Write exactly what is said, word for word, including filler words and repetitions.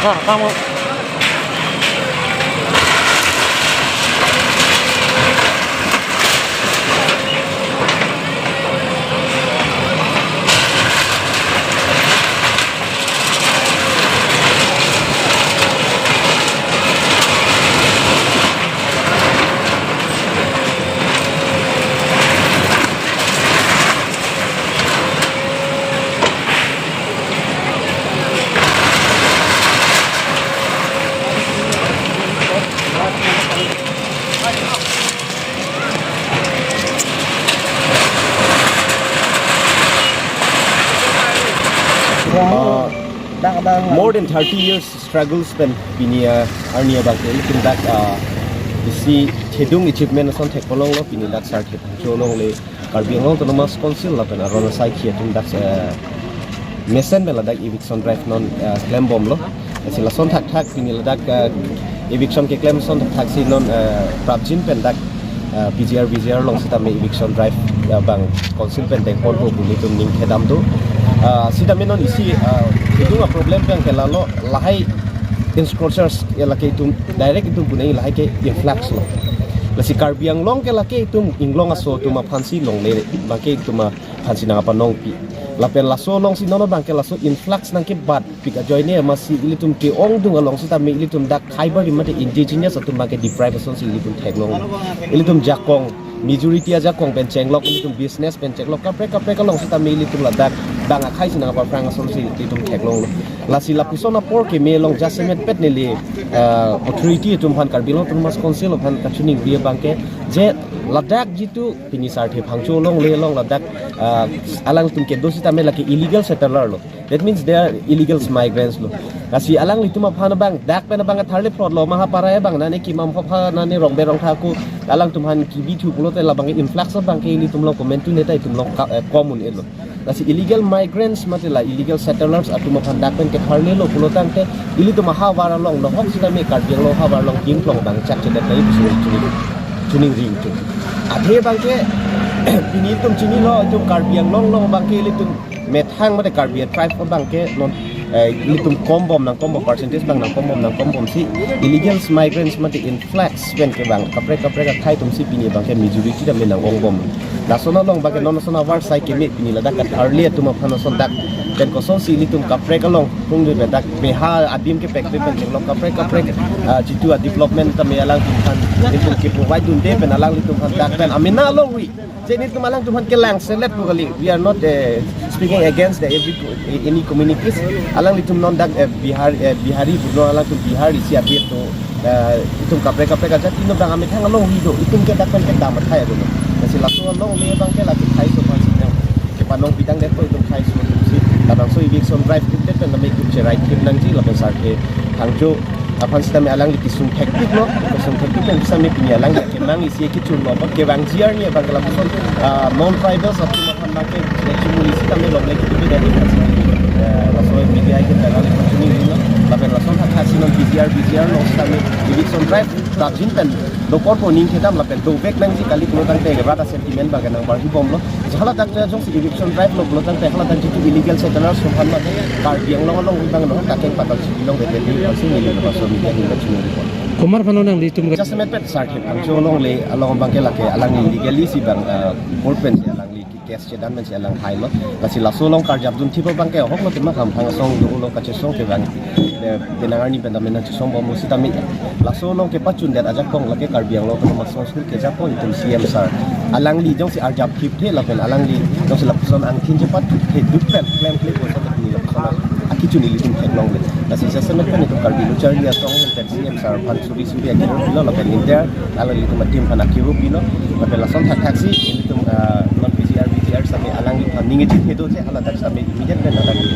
Ah, tamo. Uh, more than thirty years struggles pen pini, uh, arni abang ke itum dak, uh, isi thedung achievement ason thek polong lo pini dak Sarthe Phangcho along le Karbi Anglong Autonomous Council lapen aron asai khi atum dak, eh, mesen pen ladak eviction drive non, eh, klembomlo. Si lason thakthak pini ladak, eh, eviction keklem ason thakthak si non, eh, prapjin pen dak, eh, P G R V G R along sitame eviction drive, eh, bang council pen dengponpo pu nelitum ning kedam do. Eh, sitame non isi, eh, itum a problem pen ke lalo lahai encroachers ya lake itum direct itum pu nangji lahai ke influx lo. Lasi Karbi Anglong ke lake itum inglong aso atum aphansi longle abang ke itum aphansi nangpanongpi. Lapen laso alongsi non abang ke laso influx nangkebatpik ajoine amatsi ilitum ke-ongdung along sitame ilitum dak Khaibari mate indigenous atum abang ke deprive asonsi ilitum theklong. Ilitum jakong, majority ajakong pen chenglok, ilitum business pen chenglok, kaprek kaprek along sitame ilitum ladak bang akhai si nangpaphrang asonsi ilitum theklonglo. Lasi lapuson apor keme along jasemet pet neli, eh, authority atum aphan, Karbi Anglong Autonomous Council aphan kachiningri abang ke je ladak jitu pini Sarthe Phangcho along le along ladak, eh, alangtum kedo sitame lake illegal settler lo. That means they are illegal migrants lo. Lasi alanglitum aphan abang dak pen abang tharle plot lo maha parai abang nane kimam hopha nane rongbe rongtha ku alangtum aphan kibithu pulote labang influx abang ke ilitum along komentu neta itum along ka-, eh, common elo. Lasi illegal migrants mate la illegal settlers atum aphan dak pen ketharlelo pulotangte ilitum ahavar along nohok sitame Karbi Anglong ahavar along kingklong abang chakchedet nangji pusi chini, chiningri itum. Athe abang ke pini itum chinilo itum Karbi Anglong along abang ke ilitum methang mate Karbi tribe abang ke non, eh, ilitum kombom nangkombom, percentage abang nangkombom nangkombomsi illegal migrants mate influx pen ke abang kaprek kaprek akhai atumsi pini abang ke majority dam nang-ongbom. Lason along abang ke non lason ahavar asai keme pini ladak katharle atum aphan lason dak pen kosonsi ilitum kaprek along pungdun pen dak beha adim kepekpe pen chenglok kaprek kaprek, ah, jitu a development tame alangtum aphan ilitum ke-provide dunde pen alanglitum aphan dak pen amena alongri. Je nelitum alangtum aphan kelang selet pu kali. We are not, eh, speaking against the every co-, any communities. Alanglitum non dak, eh, Bihar, eh, Bihari pu non alangtum Bihar isi abit to, eh, itum kaprek kaprek ajati non abang amethang alongri do. Itum ke dak pen kedam athai do. Lasi laso along le abang ke lake akhai aso aphansi nang kepanong pidang det ko itum akhai aso atumsi. Labangso eviction drive kit det pen tame itum cherai kit nangji lapen Sarthe Phangcho aphan sitame alangli kesung thektik lo, kesung thektik pen sitame pini alangli kemang isi kechun lo, kevangji arni abang ke lapuson, ah, non tribals atum aphan abang ke chumuli sitame longle kiti pi dani kan sitame, eh, laso media ke alangli kachiningri lo, lapen lason thakthak si non P G R V G R along sitame eviction drive prapjin pen dokor po ning kedam lapen dovek nangji kali pulotangte rat a-sentiment abang ke nangbarhibomlo. Jala dak ta jongsi eviction drive lo pulotangte hala dak jitu illegal settlers atum aphan abang Karbi Anglong along abang lo kakeng patal si long bete ni langsung ni lo paso media ni langsung ni report. Komat aphan nanglitum ga- Jasemet pet Sarthe Phangcho along le along abang ke lake alangli legally si abang, eh, court pen si alangli case chedan pen si alang hailo. Lasi laso along karjap dunthip abang ke ahok lo tema hamphang asong dolo kachesong ke abang, eh, penang arni pen tame nangchesongbomlo sitame laso along kepachundet ajakong lake Karbi Anglong Autonomous Council kejakong itum C M sir. Alangli jongsi arjap thipthe lapen alangli jongsi lapuson angthin chepat thipthe duk pen klemkle puson tame lapuson akechun ilitum theklongle. Lasi jasemet pen itum Karbi Lo Charli Asong pen C M sir aphan suri suri akiro pilo lapen inter alanglitum a-team aphan akiro pilo. Lapen lason thakthak si ilitum, ah, non P G R V G R sitame alangliphan ningje thedo je hala dak sitame immediate pen alangli